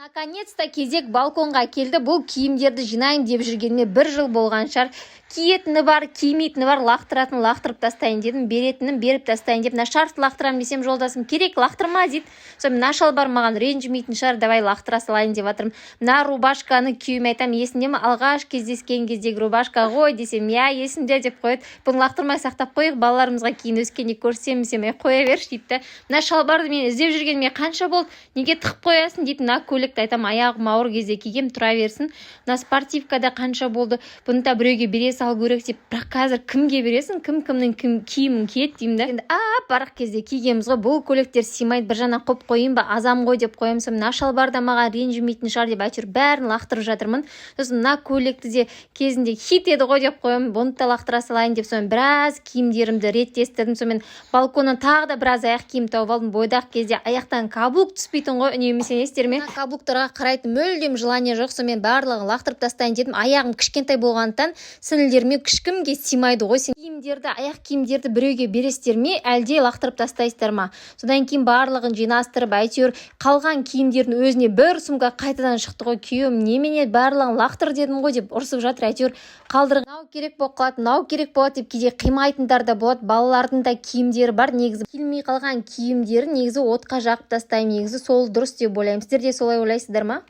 Наконец-то кезек балконға келді. Бұл киімдерді жинайын деп жүргеніме бір жыл болған шығар. Киетіні бар, кимейтіні бар, лақтыратын лақтырып тастайын дедім, беретінін беріп тастайын деп. Мына шарфты лақтырамын десем, жолдасым: «Керек, лақтырма», – дейді. Сонымен, мына шалбар маған ренжімейтін шығар, давай лақтыра салайын деп жатырмын. Мына рубашканы күйеуіме айтамын: «Есіңде ме, алғаш кездескен кездегі рубашка ғой?» – десем, «Иә, есімде», – деп қояды. «Бұны лақтырмай сақтап қояйық, балаларымызға кейін өскенде көрсетемін», – десем, «Ей, қоя берші», – дейді да. «Мына шалбарды мен іздеп жүргеніме қанша болды, неге тығып қоясың?» – дейді. Мына көйлекті айтамын, аяғым ауыр кезде кигем, тұра берсін. Мына спортивка да қанша болды, бұны да біреуге бере салу керек деп. Бірақ қазір кімге бересің, кім кімнің кім киімін киеді деймін да. Енді ап арық кезде кигенбіз ғой, бұл көйлектер сыймайды, бір жағынан қойып қояйын ба, азам ғой деп қоямын. Сонымен, мына шалбар да маған ренжімейтін шығар деп, әйтеуір бәрін лақтырып жатырмын. Сосын мына көйлекті де кезінде хит еді ғой деп қоямын, бұны да лақтыра салайын деп. Сонымен, біраз киімдерімді реттестірдім. Сонымен, балконнан тағы да біраз аяқ киім тауып алдым. Бойдақ кезде аяқтан каблук түспейтін ғой үнемі, сенесіздер ме? Каблуктарға қарайтын мүлдем желание жоқ. Сонымен, барлығын лақтырып тастайын дедім. Аяғым кішкентай болғандықтан, сіңілдеріме, ешкімге сыймайды ғой. Сен киімдерді, аяқ киімдерді біреуге бересіздер ме, әлде лақтырып тастайсыздар ма? Содан кейін барлығын жинастырып, әйтеуір қалған киімдердің өзіне бір сумка қайтадан шықты ғой. Күйеуім: «Немене, барлығын лақтыр дедім ғой», – деп ұрсып жатыр. Әйтеуір қалдырған, мынау керек болып қалады, мынау керек болады деп кейде қимайтындар да болады. Балалардың да киімдері бар. Негізі киілмей қалған киімдерін негізі отқа жағып тастаймын, негізі сол дұрыс деп ойлаймын. Сіздер де солай ойлайсыздар ма?